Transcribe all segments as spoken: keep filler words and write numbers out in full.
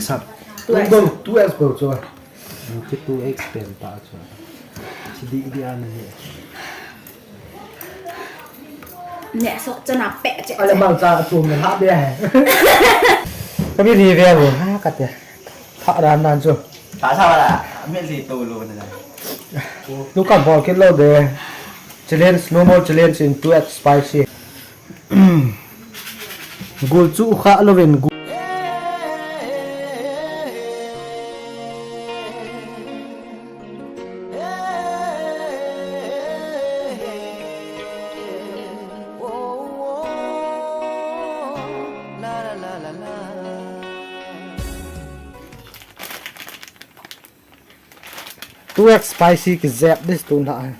Sat. Two X. Two X bou chu. Ki two X pen ta chu. Chi di di an ni. Ne so chana pe che. Ala mang cha chu me ha be. Ka mi ri ve lo ha ka te. Tha ran nan chu. Tha sa la. Mi ri to lo na. Tu ka bol kit lo de. Challenge, no more challenge in two X spicy. Gul chu kha lovin gul. Two X spicy kijep ding tun la.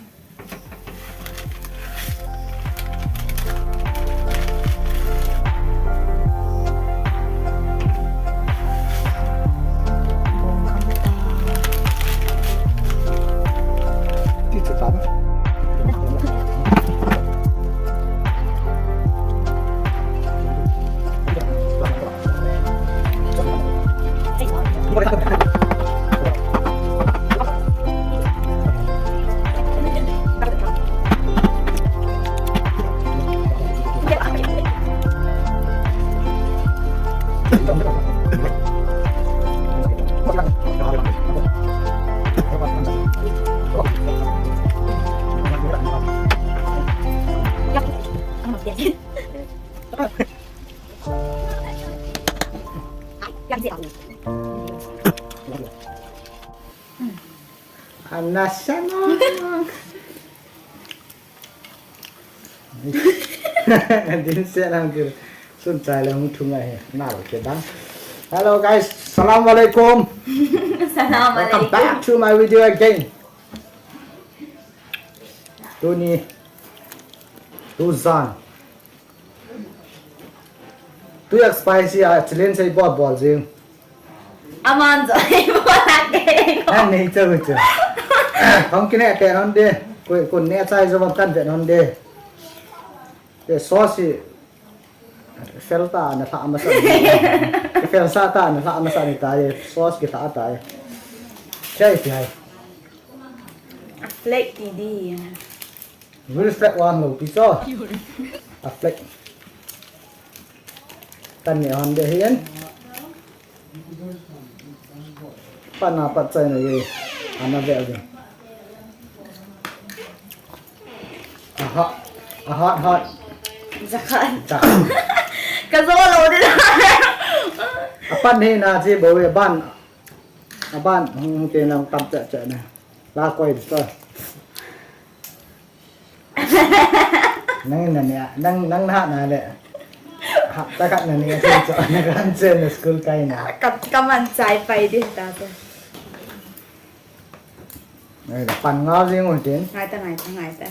Anasa no. Din se lang kir. Sun chai lang thung ahi. Na lo ke dang. Hello guys, salam alaikum. Salam alaikum. Welcome back to my video again. Tuni. Tuzan. Two X spicy a challenge sei bol bol jing. Aman jo ei bol a ke. An nei chau chu. Hong kine pe non de. Ko ko ne chai jo kan pe non de. Te sauce fel ta na hla masa. Fel sa ta na hla masa ni ta ye. Sauce ki hla ta ye. Chai ti hai. A flake ti di. Real flake wan lo pi cho. A flake. Kan ne hon de hian. Pana pat chai na ye. Ana ve ve. Aha. Aha, aha. Zakhan. Zakhan. Ka zo lo de. Apan he na che bo ve ban. Aban hung te nang tam cha cha na. La koi de cho. Nang na ne, nang, nang na na le. Ha, ta khat na ne, cho, na kan che na school kai na. Ka, ka man chai pai di ta to. Ai, pan nga jing u tin. Ngai ta, ngai ta, ngai ta.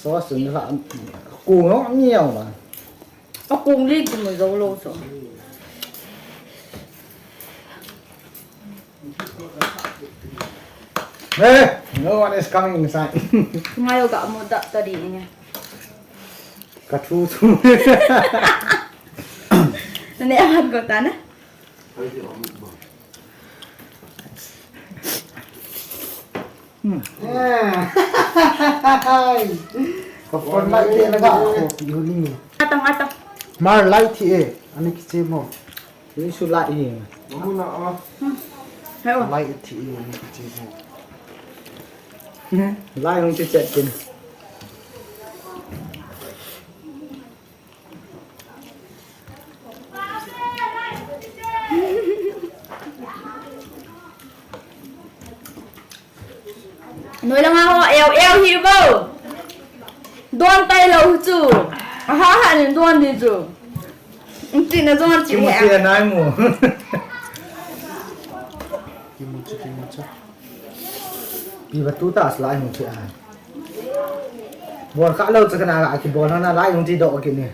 Sauce ni la, kung lo ni yau la. A kung li kung zo lo so. Hey, no one is coming inside. Ngai yo ga mo da ta di ni. Ka thu thu. Ne a ko ta na. Hmm. Ka phone light te na ga ko pi hu ni. Ata, ata. Mar light thi e, ani kiche mo. Ni su light hi. Mamu na a. Hai o. Light thi e, ani kiche mo. Light hung che chet kin. Noi langa ho, eu, eu hi bo. Don tai lo chu. Aha, ha, ni don di chu. Ti na don chi he. Kimu chi nai mu. Kimu chi, kimu chi. Pi ba tu ta slai mu chi a. Bol kha lo cha kana ki bol na lai hung ti do ki ni.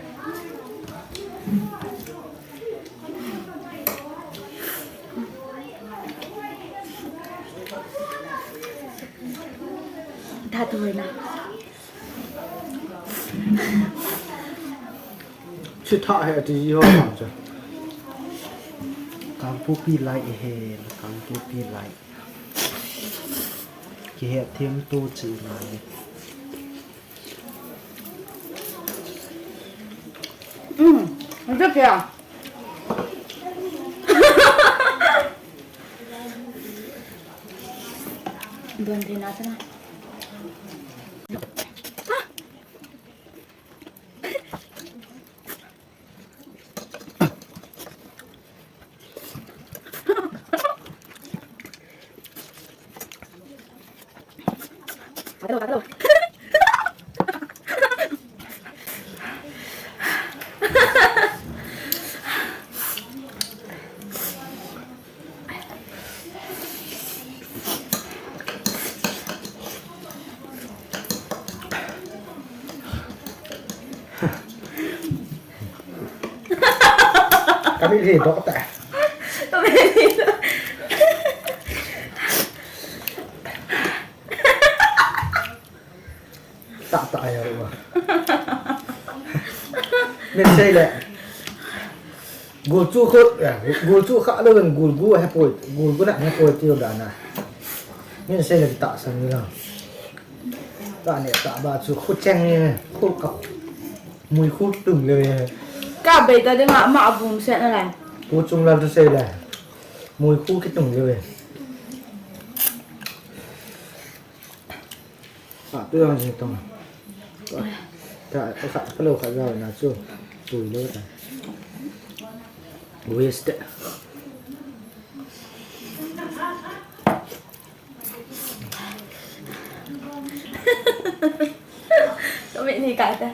That way na. Chi tha he ti ho ma cha. Kangpokpi lai ahi, Kangpokpi lai. Kihet them to chi lai. Hmm, ang sarap kaya. Doon din natin ah. Kami ri dok ta. Kami ri dok. Ta ta ya wa. Min sei le. Gul chu khut, gul chu kha lo, gul gu he poi, gul gu na he poi tiu dan a. Min sei le ta sang ni la. Ta ne ta ba chu khu cheng ni, khu ka mui khu tung le. Ka bei ta de ma ma bum se na lai. Khu chung la chu sei le. Mui khu ki tung le. A, tu yang sini tong. Ka, ka, ka lo kha ga na chu. Tu lo ta. Waste. Kami ni ka ta.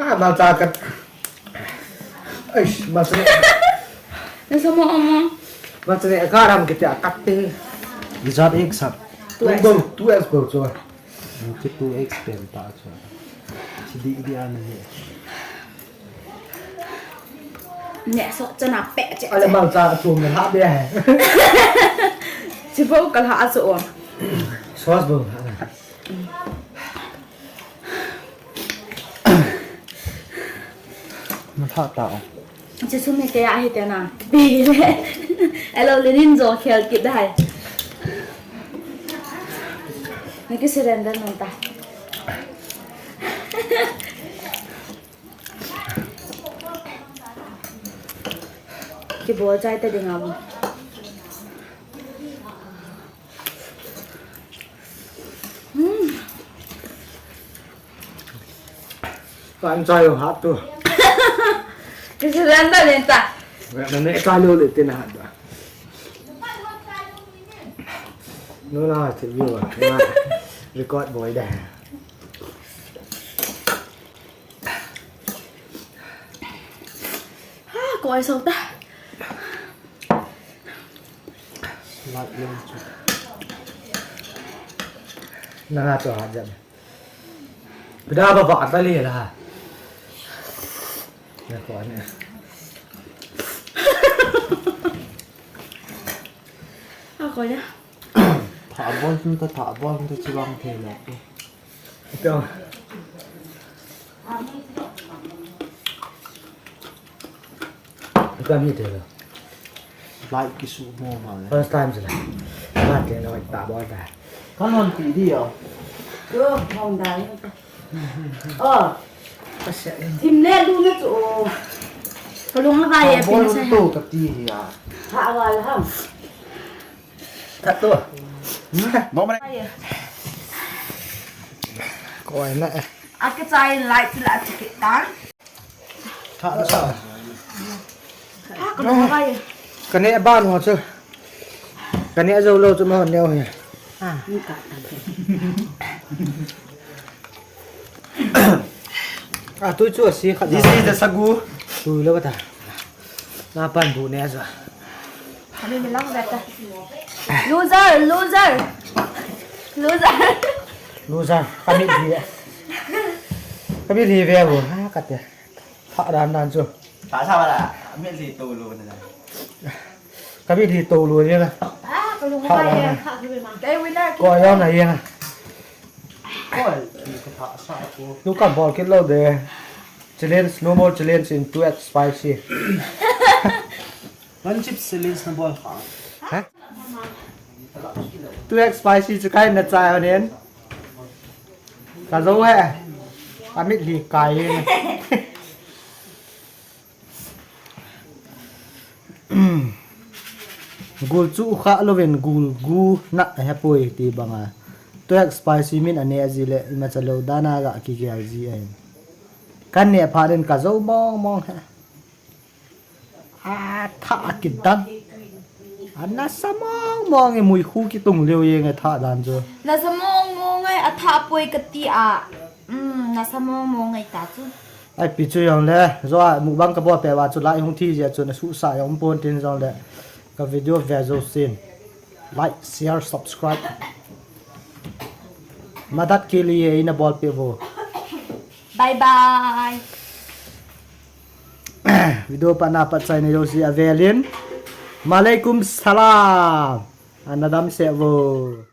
Ah, malta kat. Eish, malta ni. Nasa mo, amo. Malta ni, karam kiti akat te. Ijat ek sap. Two X. Two X bol, two X bol, chu. Ki two X pen ta, chu. Chi di, di ana ni. Neh so chana pe che. Ale malta a thum na ha be hai. Chi bo kal ha so. Sauce bo ha. Malta ta o. Chi sum ni ke a hi te na. Bi le. Alo le nin jo khel kit dai. Ni ki surrender non ta. Kibol chai ta ding a bo. Hmm. Kan chai o hat tu. Kisi landa lenta. Na ne chai lo le te na hat da. No na te yo. Record boy da. Ha, koi so ta. Lat lom chu. Na ha to ha jam. Bida ba ba ta le la. Na ko ne. Ha ko ya. Tha bol sun ta, tha bol sun ta chi bang the la. Ito. Ito mi te lo. Like kisu mo ma le. First time sila. Ma te lo ta bol ta. Kan hon ti di yo. Ko hon dai. Oh. Thim le du na chu. Kalung a vai e. Bol pin sa. To ka ti hi a. Ha wa la ham. That tu. Normal. Koi na. Ake chai light la chikit tan. Tha la sa. Ha, ka lo vai. Ka ne ban ho chu. Ka ne jo lo chu ma ne ho he. Ah, ni ka ta. A, tui chu a si khat. This is the sagu. Tui lo ta. Na pan bu ne a sa. Loser, loser. Loser. Loser. Kami di. Kami di ve bu. Ha, kate. Tha dan dan chu. Tha sa ba la. Mi li to lu na. Kami di to lu ni na. Ah, kalung. Tha dan. Kei winner. Ko yo na yeng. Koi, ki ka tha sa ko. Tu ka bol kit lo de. Challenge, no more challenge in two X spicy. One chip challenge na bol ha. Ha? Two X spicy chu kai na chai honin. Ka zo he. Ka mit li kai. Gul chu kha lovin gul gu na he poi ti banga. Two X spicy min ane aji le ima cha lo dana ga ki gel ji ahin. Kan ne pha den ka zo mong mong he. A tha a kidang. A nasa mong mong e, mui khu kitung leo yeng e tha dan chu. Nasa mong mong e, a tha poi kati a. Um, nasa mong mong e ta chu. Ai pi chu jong le, jo a mukbang ka bol pe va chu lai hung thi jia chu na su sa jong pon tin jong le. Ka video ve jo sin. Like, share, subscribe. Madat ke liye ina bol pe vo. Bye bye. Video pa na pat chai na jo si avelin. Malaikum salam. Ana dam se vo.